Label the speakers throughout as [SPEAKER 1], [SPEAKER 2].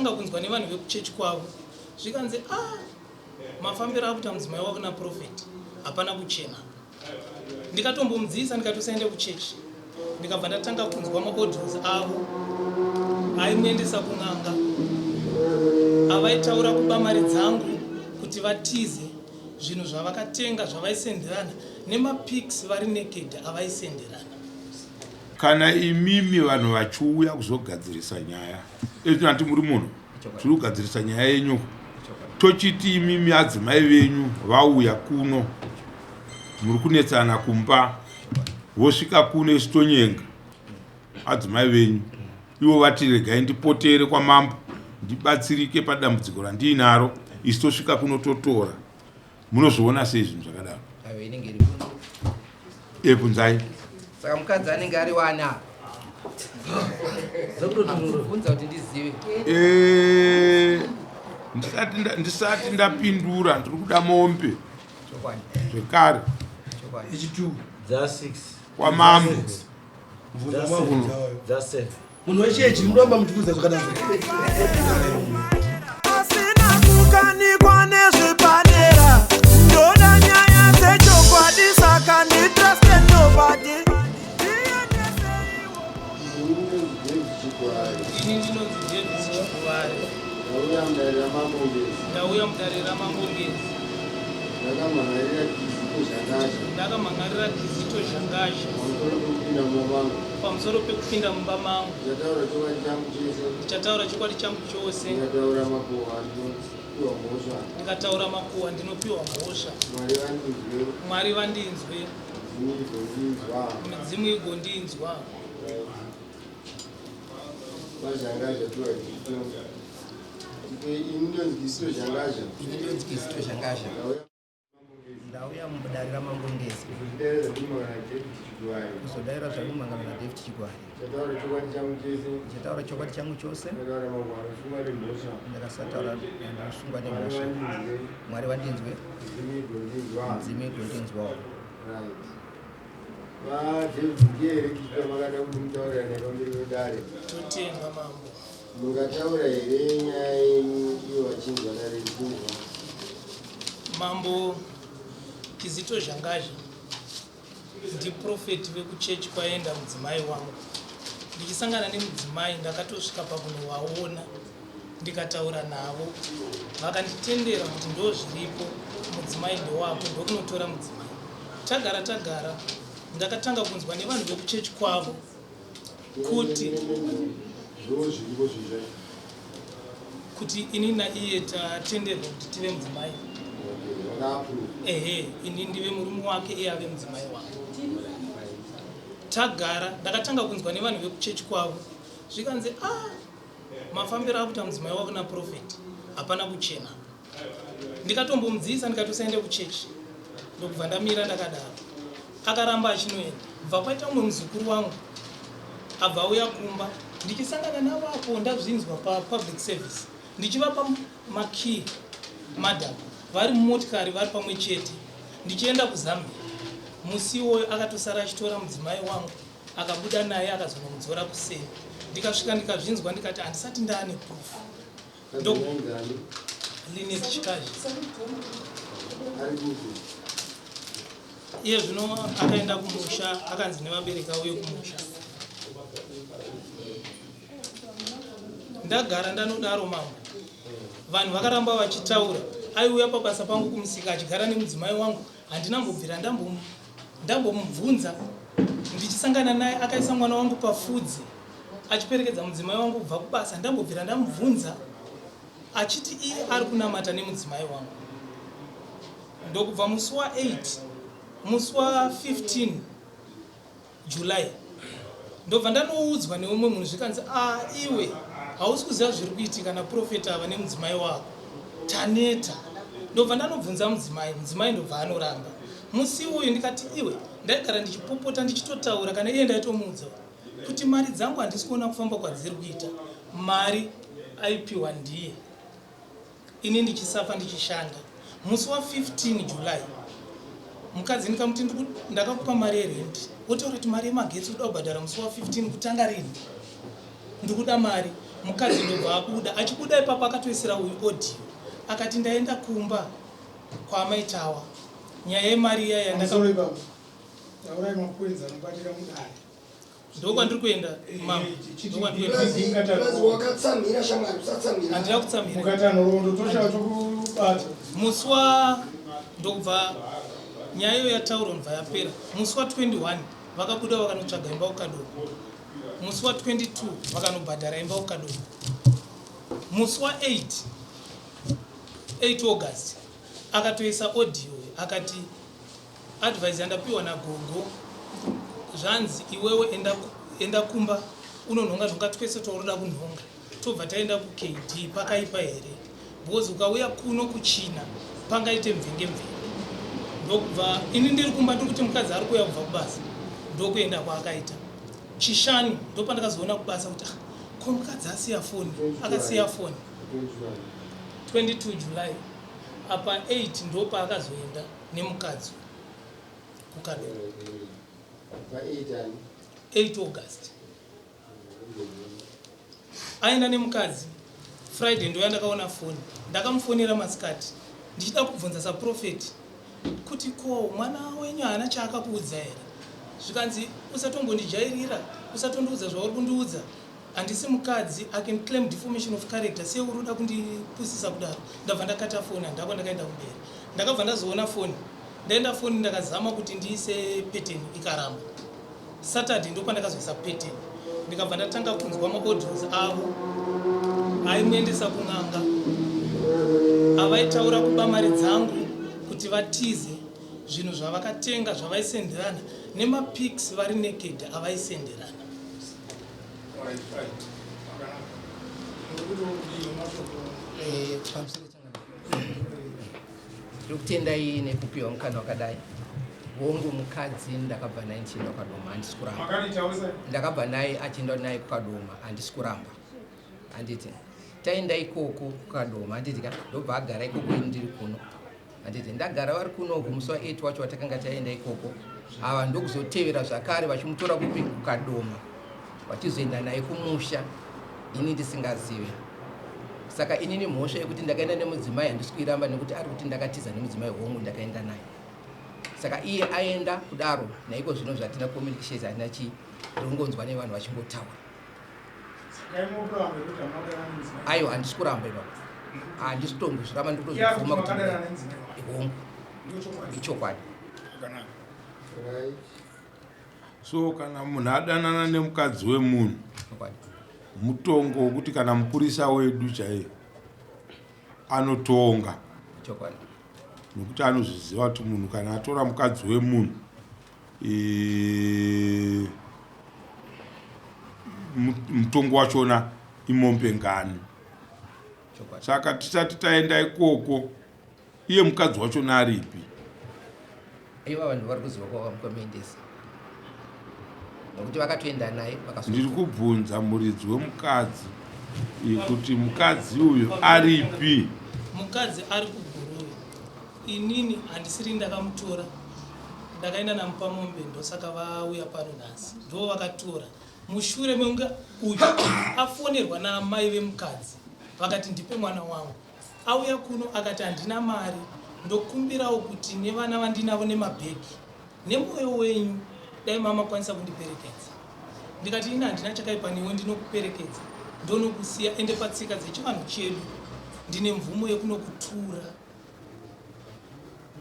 [SPEAKER 1] Ndakatanga kunzwa nevanhu vekuchechi kwavo zvikanzi a ah, mafambiro akuita mudzimai wako naprofeti hapana kuchena. Ndikatombomudziisa ndikati usaende kuchechi, ndikabva ndatanga kunzwa maaudios avo aimuendesa kun'anga avaitaura kuba mari dzangu kuti vatize zvinhu zvavakatenga zvavaisenderana nemapics vari naked avaisenderana.
[SPEAKER 2] Kana imimi vanhu vachiuya kuzogadzirisa nyaya etinati muri munhu tiri kugadzirisa nyaya yenyu tochiti imimi adzimai venyu vauya kuno muri kunetsana kumba vosvika kuno isu tonyenga adzimai venyu ivo vati regai ndipotere kwamambo ndibatsirike padambudziko randiinaro isu tosvika kuno totora munozviona sei zvinhu zvakadaro ebvunzai
[SPEAKER 3] saka mukadzi anenge ari wana bvunza kuti ndizive
[SPEAKER 2] eh, ndisati ndapindura ndiri kuda mombe zvekare kwamambo
[SPEAKER 4] Munhu wechechi munoramba muchibvunza zvakadaro.
[SPEAKER 5] Asina kukanikwa nezvepadera ndoda nyaya dzechokwadi saka nditruste nobody.
[SPEAKER 1] Ini ndinonzi Davis Chikuvari.
[SPEAKER 6] Ndauya mudare raMambo Ngezi.
[SPEAKER 1] Ndauya mudare raMambo Ngezi.
[SPEAKER 6] Ndakamhan'arira Kizito Zhangazha.
[SPEAKER 1] Ndakamhan'arira Kizito Zhangazha.
[SPEAKER 6] Pamusoro pekupinda mumba mangu.
[SPEAKER 1] Pamusoro pekupinda mumba mangu.
[SPEAKER 6] Ndichataura chokwadi changu chese.
[SPEAKER 1] Ndichataura chokwadi changu chose.
[SPEAKER 6] Ndikataura makuhwa ndinopiwa mhosva.
[SPEAKER 1] Ndikataura makuhwa ndinopiwa mhosva.
[SPEAKER 6] Mwari vandinzwe.
[SPEAKER 1] Mwari vandinzwe.
[SPEAKER 6] Midzimu igondinzwa.
[SPEAKER 1] Midzimu igondinzwa.
[SPEAKER 6] VaZhangazha piwa Kizito. Ini ndonzi Kizito Zhangazha.
[SPEAKER 3] Ini ndonzi Kizito Zhangazha. Ndauya mudare raMambo Ngezi. Kuzodaira zvakumangana naDavid Chigwari.
[SPEAKER 6] Ndichataura chokwadi changu chese.
[SPEAKER 3] Ndichataura chokwadi changu chose. Ndakasataura ndosungwa nemhosva. Mwari vandinzwe. Midzimu igondinzwawo.
[SPEAKER 6] Right. VaDavid ndiye here Kizito makada kuti mutaurirane pamberi pedare?
[SPEAKER 1] Totenda mambo.
[SPEAKER 6] Mungataura here nyaya yenyu ivo vachinzwa dare richinzwa?
[SPEAKER 1] Mambo Kizito Zhangazha ndiprofeti vekuchechi kwaenda mudzimai wangu. Ndichisangana nemudzimai ndakatosvika pakunovaona ndikataura navo vakanditendera kuti ndozviripo mudzimai ndewako ndokunotora mudzimai. Tagara tagara ndakatanga kunzwa nevanhu vekuchechi kwavo kuti kuti ini naiye tatenderwa kuti tive mudzimai ehe ini ndive murume wake iye ave mudzimai wake tagara ndakatanga kunzwa nevanhu vekuchechi kwavo zvikanzi a ah, mafambiro akuita mudzimai wako naprofeti hapana kuchena ndikatombomudziisa ndikati usaende kuchechi ndokubva ndamira ndakadaro akaramba achinoenda bva kwaita umwe muzukuru wangu abva auya kumba ndichisangana navo apo ndazvinzwa papublic service ndichivapa makey madam vari mumotikari vari pamwe chete ndichienda kuzambia musi iwoyo akatosara achitora mudzimai wangu akabuda naye akazonomudzora kuseni ndikasvika ndikazvinzwa ndikati handisati ndaane proof Linet Chikazhi. Iye zvino akaenda kumusha akanzi nevabereki auye kumusha. Ndagara ndanodaro mambo. Vanhu vakaramba vachitaura. Aiuya pabasa pangu kumusika achigara nemudzimai wangu. Handina mbobvira ndambomubvunza ndichisangana naye akaisa mwana wangu pafudzi achiperekedza mudzimai wangu kubva kubasa ndambobvira ndamubvunza achiti iye ari kunamata nemudzimai wangu ndokubva musi wa8 musi wa15 July ndobva ndanoudzwa neumwe munhu zvikanzi ah iwe hausi kuziva zviri kuitika naprofeti ava nemudzimai wako taneta ndobva ndanobvunza mudzimai mudzimai ndobva anoramba musi uyu ndikati iwe ndaigara ndichipopota ndichitotaura kana iye ndaitomuudza kuti mari dzangu handisi kuona kufamba kwadziri kuita mari aipiwa ndiye ini ndichisafa ndichishanda musi wa 15 July mukadzi ndikamuti ndakakupa mari yerent wotaura kuti mari yemagetsi uda kubhadhara musi wa 15 kutanga rini ndikuda mari Mukadzi ndobva abuda. Achibuda ipapo akatoisira uyu audio akati ndaenda kumba kwaamai Tawa. Nyaya yemari iya yandaka
[SPEAKER 7] Taurai mapoints anobatika mudare.
[SPEAKER 1] Ndokwandiri kuenda mama. Ndokwandiri kuenda.
[SPEAKER 6] Wakatsamhira shamwari, usatsamhira.
[SPEAKER 1] Handina kutsamhira.
[SPEAKER 7] Mukati nhoroondo toshaya tokubata.
[SPEAKER 1] Musi wa ndokubva nyaya iyo yataurwa ndobva yapera. Musi wa 21 vakabuda vakanotsvaga imba kuKadoko. Musi wa 22 vakanobhadhara imba kuKadoko. Musi wa 8 8 August akatoisa audio akati Advice yandapiwa nagogo zvanzi iwewe enda, enda kumba unonhonga nhonga twese twaunoda kunhonga tobva taenda kuKD pakaipa here because ukauya kuno kuchina pangaite mvenge mvenge ndokubva ini ndiri kumba ndiri kuti mukadzi ari kuuya kubva kubasa ndokuenda kwaakaita chishanu ndopandakazoona kubasa kuti ah, ko mukadzi asiya foni akasiya foni 22 July apa 8 ndopaakazoenda nemukadzi kuKadoma 8 August aenda nemukadzi Friday ndoya ndakaona foni ndakamufonera masikati ndichida kubvunza saprofeti kuti ko mwana wenyu haana chaakakuudza here zvikanzi usatombondijairira usatondiudza zvauri kundiudza Handisi mukadzi, I can claim deformation of character, sei uri kuda kundipusisa kudaro? Ndabva ndakata foni, handina kwandakaenda kumberi. Ndakabva ndazoona foni, ndaenda foni ndakazama kuti ndiise pattern ikaramba. Saturday ndopandakazoisa pattern, ndikabva ndatanga kunzwa maaudios avo aimuendesa kun'anga, avaitaura kuba mari dzangu kuti vatize zvinhu zvavakatenga zvavaisenderana nemapics vari naked avaisenderana.
[SPEAKER 3] Ndokutendai nekupiwa mukana wakadai. Hongu mukadzi ndakabva naye ndichienda kukadoma handisi kuramba. Ndakabva naye achienda naye kukadoma handisi kuramba. Handiti taenda ikoko kukadoma handiti ka ndobva agara ikoko ini ndiri kuno. Handiti ndagara vari kuno uku musi wa 8 wacho watakanga taenda ikoko ava ndokuzotevera zvakare vachimutora kupi kukadoma vachizoenda naye kumusha ini ndisingazive saka inini mhosva yekuti ndakaenda nemudzimai handisi kuiramba nekuti ari kuti ndakatiza nemudzimai hongu ndakaenda naye saka iye aenda kudaro naiko zvino zvatina communications hatina chii ndinongonzwa nevanhu vachingotaura Aiwa handisi kuramba ipapo. Handisi kutombozviramba ndiri kutozvibvuma kuti hongu. Ichokwadi.
[SPEAKER 2] So kana munhu adanana nemukadzi wemunhu mutongo wekuti kana mupurisa wedu chaiye anotonga nekuti anozviziva kuti munhu kana atora mukadzi wemunhu e, mutongo wachona imombe ngani saka tisati taenda ikoko iye mukadzi wachona aripi
[SPEAKER 3] iva vanhu vari kuziva kwavamukomuendesa nokuti vakatoenda naye
[SPEAKER 2] ndiri kubvunza muridzi wemukadzi kuti mukadzi uyu aripi
[SPEAKER 1] mukadzi ari kuguruve Inini handisiri ndakamutora ndakaenda naMupamombe ndosaka vauya pano nhasi ndivo vakatora mushure mekunge uyu afonerwa naamai vemukadzi vakati ndipe mwana wangu auya kuno akati handina mari ndokumbirawo kuti nevana vandinavo nemabhegi nemwoyo wenyu dai mamakwanisa kundiperekedza ndikati ini handina chakaipa newe ndinokuperekedza ndonokusiya ende patsika dzechivanhu chedu ndine mvumo yekunokutura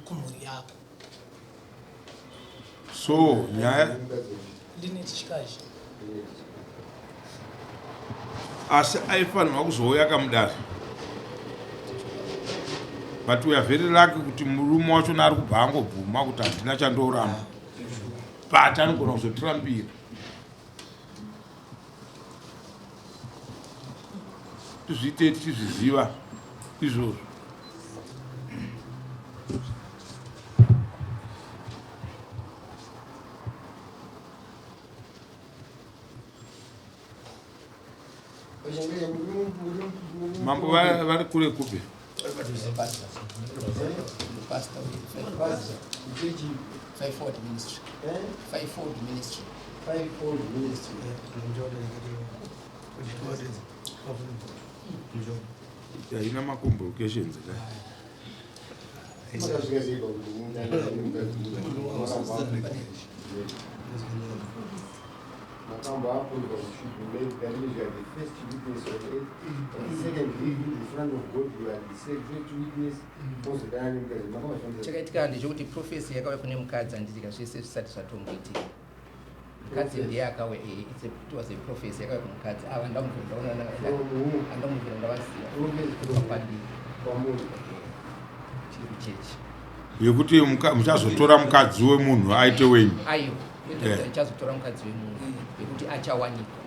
[SPEAKER 1] kumhuri yako
[SPEAKER 2] so nyaya
[SPEAKER 1] Linet Chikazhi
[SPEAKER 2] asi aifanirwa kuzouya kamudare but we are very lucky kuti murume wachona ari kubva angobvuma kuti handina chandoramba but anogona kuzotirambira tizviite tichizviziva izvozvo mambo vari kure kupi Haina macomplications ka.
[SPEAKER 3] Chakaitika ndechekuti prophecy yakauya kune mukadzi handitika zvese zvisati zvatomboitika. Mukadzi ndiye akauya eh, it was a prophecy yakauya kumukadzi ava ndamubvira ndaonana andamubvira ndavaziva kubva kwandiri tiri kuchechi
[SPEAKER 2] yekuti muchazotora mukadzi wemunhu aite wenyu.
[SPEAKER 3] Aiwa, kwete ichazotora mukadzi wemunhu yekuti achawanikwa.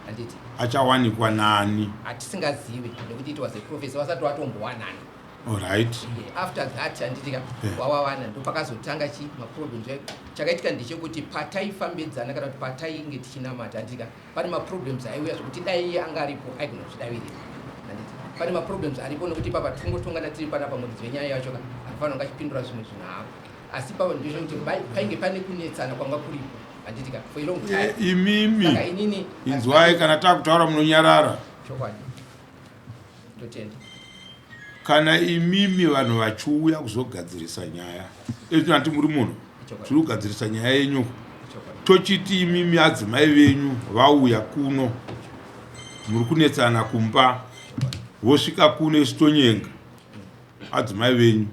[SPEAKER 3] Handiti
[SPEAKER 2] Achawanikwa nani?
[SPEAKER 3] Hatisingazive nekuti it was a prophecy vasati vatombowanana.
[SPEAKER 2] Alright.
[SPEAKER 3] After that handitika wawawana ndopakazotanga chi maproblems. Chakaitika ndechekuti pataifambidzana kana kuti patainge tichinamata handitika pane maproblems aiuya zvekuti dai iye anga aripo aigona kuzvidavirira. Handiti pane maproblems aripo nekuti papa tingotongana tiri panapa muridzi wenyaya yacho ka anofanira kunge achipindura zvimwe zvinhu havo asi papa ndezvekuti painge pane kunetsana kwanga kuripo handiti ka for a long time.
[SPEAKER 2] Imimi
[SPEAKER 3] Saka inini
[SPEAKER 2] inzwai kana takutaura munonyarara.
[SPEAKER 3] Chokwadi totenda.
[SPEAKER 2] Kana imimi vanhu vachiuya kuzogadzirisa nyaya ezvinati muri munhu tiri kugadzirisa nyaya yenyu tochiti imimi adzimai venyu vauya kuno muri kunetsana kumba vosvika kuno isu tonyenga adzimai venyu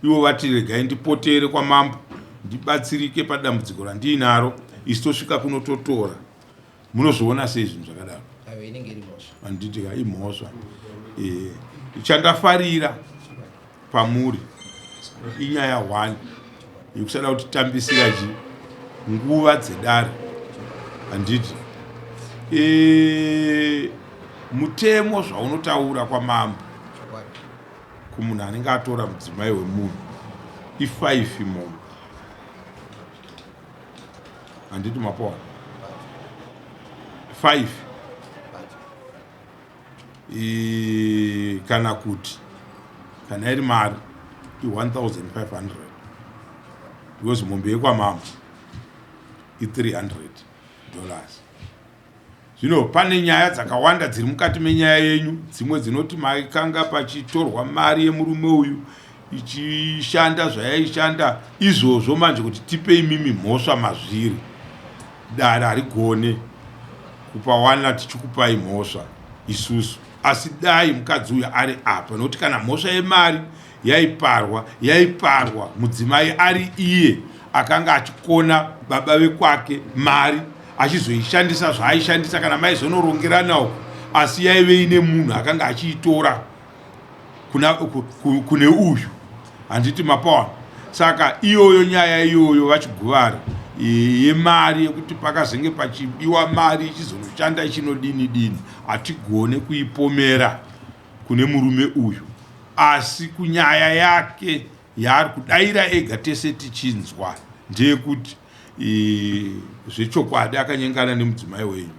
[SPEAKER 2] ivo vati regai ndipotere kwamambo ndibatsirike padambudziko randiinaro isu tosvika kuno totora Munozviona sei zvinhu zvakadaro?
[SPEAKER 3] Ayo inenge iri mhosva.
[SPEAKER 2] Handiti ka imhosva. Eh, chandafarira pamuri inyaya one yekusada kutitambisira chi nguva dzedare. Handiti eh, mutemo zvaunotaura kwamambo kumunhu anenge atora mudzimai wemunhu i5 mombe. Handiti mapoa 5 kana kuti kana iri mari i1500 because mombe yekwamambo i300 dollars. Zvino pane nyaya dzakawanda dziri mukati menyaya yenyu, dzimwe dzinoti maikanga pachitorwa mari yemurume uyu ichishanda zvayaishanda izvozvo manje kuti tipe imimi mhosva mazviri. Dare harigone kupawana tichikupai mhosva isusu, asi dai mukadzi uyu ari apa nokuti kana mhosva yemari yaiparwa yaiparwa mudzimai ari iye akanga achikona baba vekwake mari achizoishandisa zvaaishandisa kana maizonorongerana uko asi yaive ine munhu akanga achiitora kuna, kune uyu handiti mapawana saka iyoyo nyaya iyoyo vachiguvara yemari yekuti pakazenge pachibiwa mari ichizonoshanda ichinodini dini hatigone kuipomera kune murume uyu asi kunyaya yake yaari kudaira ega tese tichinzwa ndeyekuti zvechokwadi akanyengana nemudzimai wenyu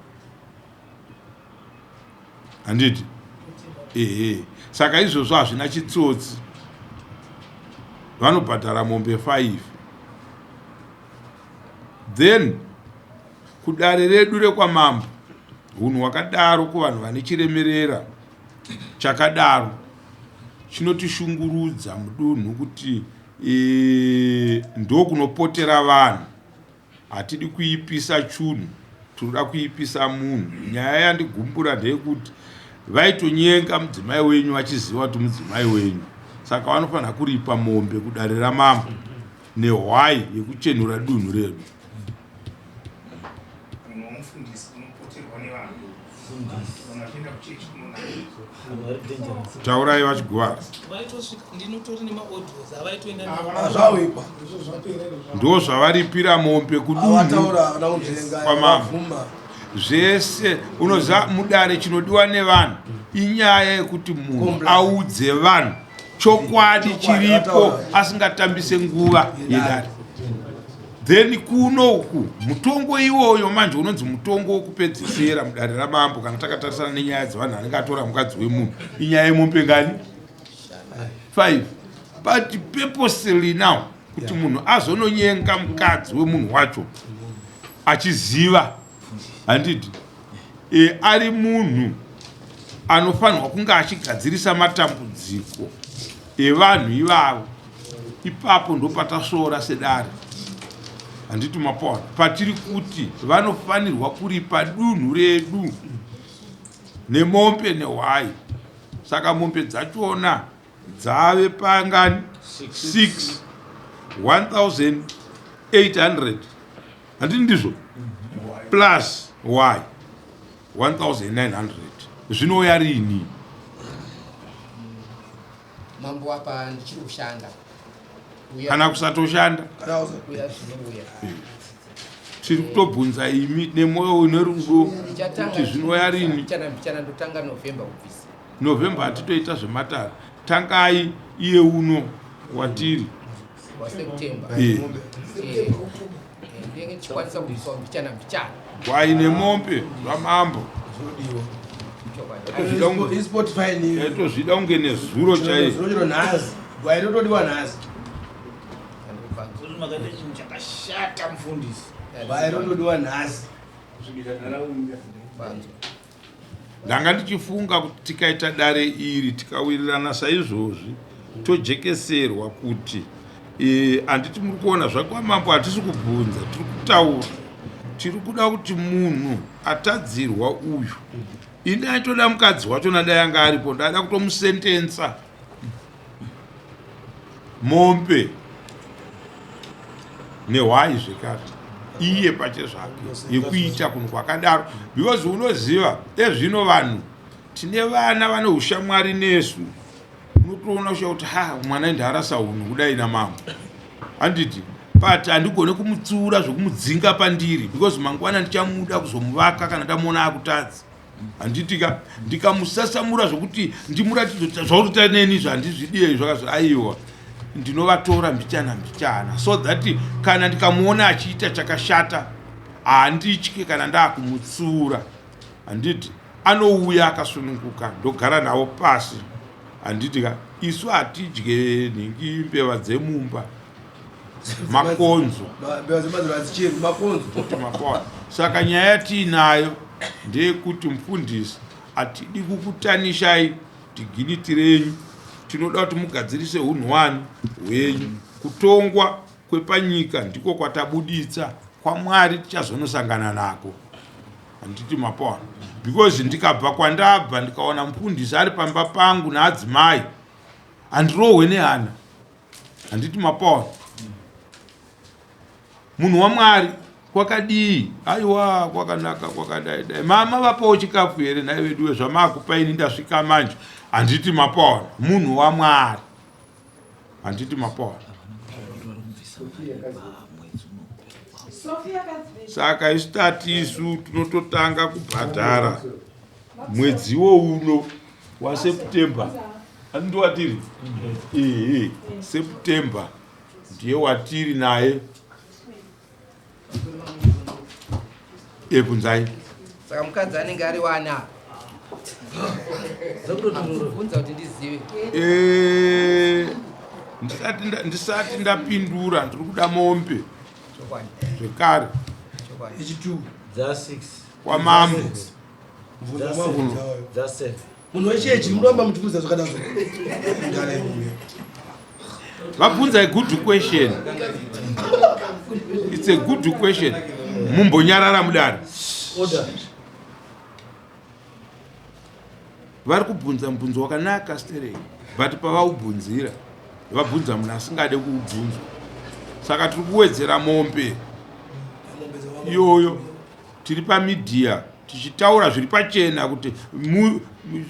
[SPEAKER 2] handiti ehe saka izvozvo hazvina chitsotsi vanobhadhara mombe 5 then kudare redu rekwamambo hunhu hwakadaro kuvanhu vane chiremerera chakadaro chinotishungurudza mudunhu kuti e, ndokunopotera vanhu hatidi kuipisa chunhu tinoda kuipisa munhu nyaya yandigumbura ndeyekuti vaitonyenga mudzimai wenyu vachiziva kuti mudzimai wenyu saka vanofanira kuripa mombe kudare ramambo nehwai yekuchenura dunhu redu Taurai vachiguvara. Ndo zvavaripira mombe kudunhu kwamambo. Zvese unoziva mudare chinodiwa nevanhu inyaya yekuti munhu audze vanhu chokwadi chiripo asingatambise nguva yedare. Then kuno uku mutongo iwoyo manje unonzi mutongo wekupedzesera mudare ramambo kana takatarisana nenyaya dzevanhu anenge atora mukadzi wemunhu inyaya yemombe ngani 5 but purposely now kuti munhu azononyenga mukadzi wemunhu wacho achiziva handiti e, ari munhu. anofanirwa kunge achigadzirisa matambudziko evanhu ivavo. Ipapo ndopatasvoora sedare, handiti mapaona patiri kuti vanofanirwa kuripa dunhu redu nemombe nehwai. Saka mombe dzachona dzave pangani? 6 1800, handiti ndizvo? Plus y 1900 zvinouya rini?
[SPEAKER 3] Mambo, apa ndichiri kushanda.
[SPEAKER 2] Kana kusatoshanda.
[SPEAKER 3] Uya zvinouya.
[SPEAKER 2] Tiri kutobvunza imi nemwoyo une rudo kuti zvinouya rini?
[SPEAKER 3] Mbichana mbichana, ndotanga November kubvisa.
[SPEAKER 2] November hatitoita zvematare. Tangai iye uno watiri.
[SPEAKER 3] WaSeptember. Ndenge ndichikwanisa kubviswa mbichana mbichana.
[SPEAKER 2] Gwai nemombe zvamambo.
[SPEAKER 4] Zvinodiwa.
[SPEAKER 3] Chokwadi.
[SPEAKER 4] Ispotify ni.
[SPEAKER 2] Taitozvida kunge nezuro chaiyo.
[SPEAKER 4] Zvinodiwa nhasi. Gwai rotodiwa nhasi.
[SPEAKER 3] Andikubvanza.
[SPEAKER 8] Makaita chinhu chakashata, mufundisi.
[SPEAKER 4] Gwai rotodiwa nhasi.
[SPEAKER 8] Kusvikira nharaunda.
[SPEAKER 3] Banzwa.
[SPEAKER 2] Ndanga ndichifunga kuti tikaita dare iri tikawirirana saizvozvi, tojekeserwa kuti handiti muri kuona zvakwamambo, hatisi kubvunza, tiri kutaura. Tiri kuda kuti munhu atadzirwa uyu, ini aitoda mukadzi wachona, dai anga aripo ndada kutomusentensa mombe nehwai zvekare iye pache zvake yekuita kunhu kwakadaro, because unoziva ezvino vanhu tine vana vane ushamwari nesu, unotoona kusha kuti ha, mwana ndarasa unhu kudai namambo, handiti? But handigone kumutsiura zvekumudzinga pandiri, because mangwana ndichamuda kuzomuvaka kana ndamuona akutadza, handiti ka? Ndikamusasamura zvokuti ndimuratidze kuti zvauri neni zvandizvidiye zvakazvo, aiwa, ndinovatora mbichana mbichana so that kana ndikamuona achiita chakashata handitye kana ndaakumutsiura, handiti? Anouya akasununguka, ndogara navo pasi, handiti ka? Isu hatidye nhingi, mbeva dzemumba, makonzo.
[SPEAKER 4] Mbeva dzemadziro hadzicheri makonzo.
[SPEAKER 2] Kuti mapona. Saka nyaya yatiinayo ndeyekuti, mufundisi, hatidi kukutanishai dignity renyu. Tinoda kuti mugadzirise unhu wani hwenyu. Kutongwa kwepanyika ndiko kwatabuditsa, kwaMwari tichazonosangana nako, handiti mapona? Because ndikabva kwandabva ndikaona mufundisi ari pamba pangu naadzimai, handirohwe nehana, handiti mapona? Munhu waMwari, kwakadii? Aiwa, kwakanaka, kwakadai dai. Mama vapawo chikafu here nhai veduwe zvamakupa ini ndasvika manje, handiti mapona? Munhu waMwari, handiti mapona? Saka isu tati isu tinototanga kubhadhara mwedziwo uno waSeptember, andi ndiwatiri? Ehe, September ndiye watiri naye. Ebvunzai.
[SPEAKER 3] Saka mukadzi anenge ari wana bvunza kuti ndizive.
[SPEAKER 2] Ndisati ndapindura, ndiri kuda mombe
[SPEAKER 3] Chokwadi.
[SPEAKER 2] zvekare.
[SPEAKER 3] Chokwadi.
[SPEAKER 4] Echitu.
[SPEAKER 8] Dza 6.
[SPEAKER 2] Kwamambo.
[SPEAKER 4] Bvunza mabvunza wayo.
[SPEAKER 8] Dza 7.
[SPEAKER 4] Munhu wechechi munoramba muchibvunza zvakadazvo ndara imuya.
[SPEAKER 2] Vabvunza a good question, it's a good question. Mumbonyarara mudare.
[SPEAKER 8] Order.
[SPEAKER 2] Vari kubvunza mubvunzo wakanaka sterei, but pavaubvunzira vabvunza munhu asingade kuubvunzwa. Saka tiri kuwedzera mombe iyoyo. Tiri pamedia tichitaura zviri pachena kuti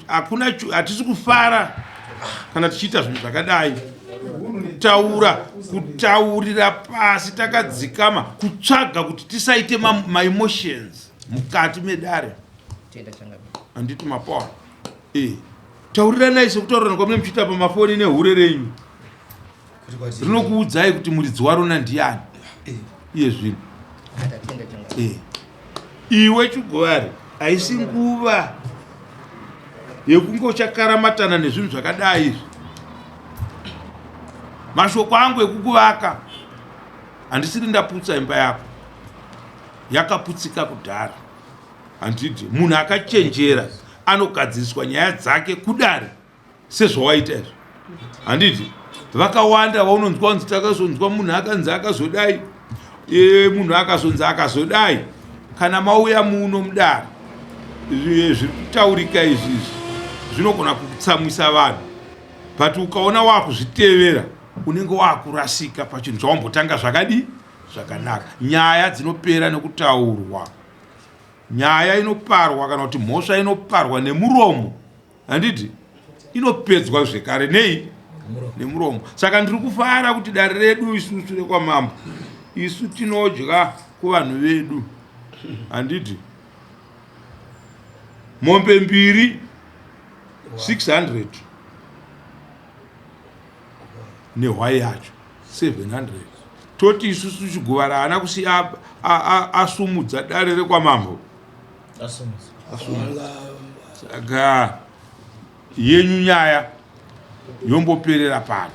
[SPEAKER 2] hakuna hatisi kufara kana tichiita zvinhu zvakadai. Kutaura, kutaurira pasi takadzikama, kutsvaga kuti tisaite maemotions mukati medare.
[SPEAKER 3] Tenda changamire.
[SPEAKER 2] Handiti mapower e tauriranai sekutaurirana kwamune muchiita pamafoni nehure renyu rinokuudzai kuti muridzi warona ndiani iye zvino.
[SPEAKER 3] Tatenda changamire.
[SPEAKER 2] Iwe Chugovari, haisi nguva yekunge uchakaramatana nezvinhu zvakadai izvi. Mashoko angu ekukuvaka, handisiri ndaputsa imba yako, yakaputsika kudhara, handiti? Munhu akachenjera. Anogadziriswa nyaya dzake kudare sezvawaita izvo, handiti? Vakawanda vaunonzwa kunzi takazonzwa munhu akanzi akazodai, munhu akazonzi akazodai. Kana mauya muno mudare, zviri kutaurika izvizvi zvinogona kutsamwisa vanhu, but ukaona wakuzvitevera unenge wakurasika pachinhu chawambotanga zvakadii zvakanaka. Nyaya dzinopera nekutaurwa. Nyaya inoparwa kana kuti mhosva inoparwa nemuromo, handiti? Inopedzwa zvekare nei? Nemuromo. Saka ndiri kufara kuti dare redu isusu rekwamambo, isu tinodya kuvanhu vedu, handiti? Mombe mbiri 600 nehwai yacho 700. Toti isusu Chiguvara haana kusiya asumudza dare rekwamambo. Saka yenyu nyaya yomboperera pano.